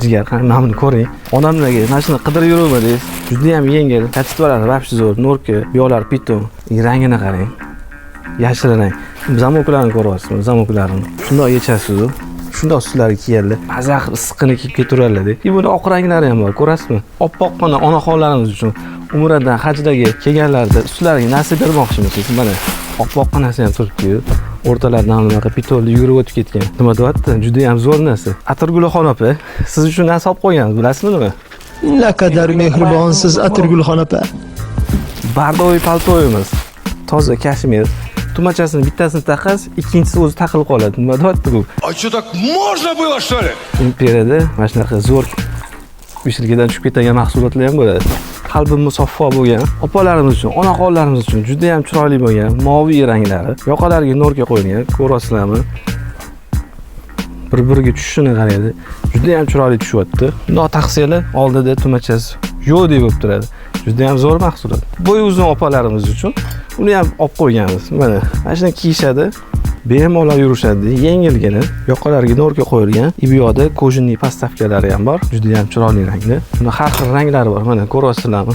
Jigar, qani, mana buni ko'ring. Odamlarga mana shuni qidirib yuravermadingiz. Juda ham yengil, качество lari вообще zo'r. Норка, bu yoqlari питон. Rangini qarang. Yashil rang. Замок larni ko'ryapsizmi? Замок larini. Shundoq yechasiz-u. Shundoq ustlariga kiyadilar. Maza qilib issiqqina kiyib ketaveradilar. И buni oq ranglari ham bor, ko'rasizmi? Oppoqqina onaxonlarimiz uchun umradan, hajlarga kelganlarida ustlariga narsa bermoqchimisiz? Mana oppoq narsa ham turibdi-yu. O'rtalaridan bunaqa питон li yugurib o'tib ketgan. Nima deyapti? Juda ham zo'r narsa. Atirgulxon opa, siz uchun narsa olib qo'yganmiz, bilasizmi nima? Naqadar mehribonsiz, Atirgulxon opa. Бордовый paltoyimiz. Toza kashmir. Tumachasini bittasini taqasiz, ikkinchisi o'zi taqilib qoladi. Nima deyapti bu? А что, так можно было, что ли? Imperiyada mana shunaqa zo'r vishilkadan tushib ketadigan mahsulotlar ham bo'ladi. Qalbi musaffo bo'lgan opalarimiz uchun, onaxonlarimiz uchun juda ham chiroyli bo'lgan moviy ranglari. Yoqalariga норка qo'yilgan, ko'ryapsizlarmi? Bir-biriga tushishini qaraydi. Juda ham chiroyli tushyapti. Bundoq taqsanglar, oldida tumachasi yo'qdek bo'lib turadi. Juda ham zo'r mahsulot. Bo'yi uzun opalarimiz uchun uni ham olib qo'yganmiz. Mana shuni kiyishadi. Bemalol yurishadi. Yengilgina, yoqalariga норка qo'yilgan. И bu yoqda кожаный подставка lari ham bor. Juda ham chiroyli rangda. Buni har xil ranglari bor. Mana, ko'ryapsizlarmi?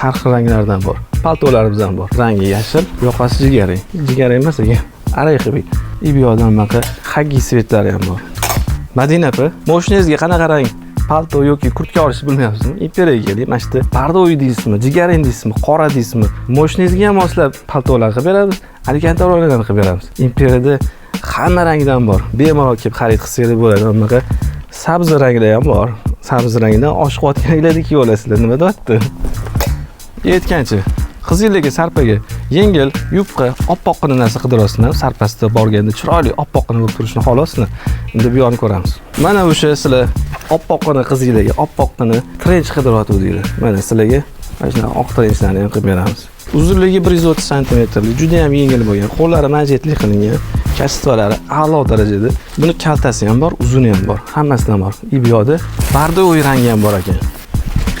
Har xil ranglardan bor. Paltolarimiz ham bor. Rangi yashil, yoqasi jigarrang. Jigarrang emas ekan. Ореховый. И bu yoqda bunaqa xaki цвет lari ham bor. Madina opa, moshinangizga qanaqa rang palto yoki kurtka olishni bilmayapsizmi? Imperiyaga keling. Mana shu yerda бордовый deysizmi, jigarrang deysizmi, qora deysizmi? Moshinangizga ham moslab paltolar qilib beramiz, alkantaralarni ham qilib beramiz. Imperiyada hamma rangdan bor. Bemalol kelib xarid qilsangiz bo'ladi. Bunaqa sabzi ranglar ham bor. Sabzi rangdan oshiqayotganinglarda kiyib olasizlar. Nima deyapti? Aytgancha, qizillarga sarpaga yengil, yupqa, oppoqqina narsa qidiryapsizlar. Sarpasida borganda chiroyli oppoqqina bo'lib turishini xohlayapsizlar. Unda bu yoqni ko'ramiz. Mana o'sha sizlar oppoqqina qizillarga oppoqqina trench qidiryotgandinglar. Mana sizlarga mana shunaqa oq trenchlarni ham qilib beramiz. Uzunligi 130 santimetrli, juda ham yengil bo'lgan, qo'llari manjetli qilingan, качество lari a'lo darajada. Buni kaltasi ham bor, uzuni ham bor, hammasidan bor. И bu yoqda бордовый rangi ham bor ekan.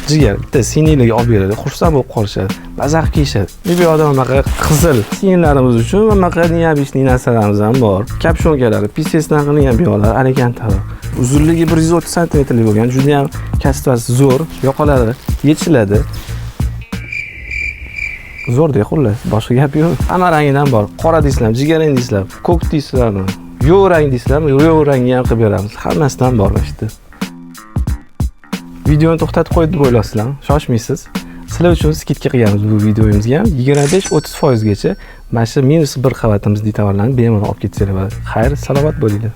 Jigar, bitta singlinglarga olib beradi, xursand bo'lib qolishadi, maza qilib kiyishadi. Bu yoqda bunaqa qizil singillarimiz uchun bunaqa необычный narsalarimiz ham bor. Капюшонка lari PCS dan qilingan, bu yoqlar alkantara. Uzunligi 130 santimetrli bo'lgan, juda ham качество si zo'r, yoqalari yechiladi. Zo'rda, xullas, boshqa gap yo'q. Hamma rangidan bor. Qora deysizlarmi, jigarrang deysizlarmi, ko'k deysizlarmi, yo'q rang deysizlarmi, yo'q rangni ham qilib beramiz. Hammasidan bor mana shu yerda. Videoni to'xtatib qo'ydi deb o'ylaysizlarmi? Shoshmaysiz. Sizlar uchun скидка qilganmiz bu videomizga ham 25-30 foizgacha mana shu -1 qavatimizdagi tovarlarni bemalol olib ketsanglar bo'ladi. Xayr, salomat bo'linglar.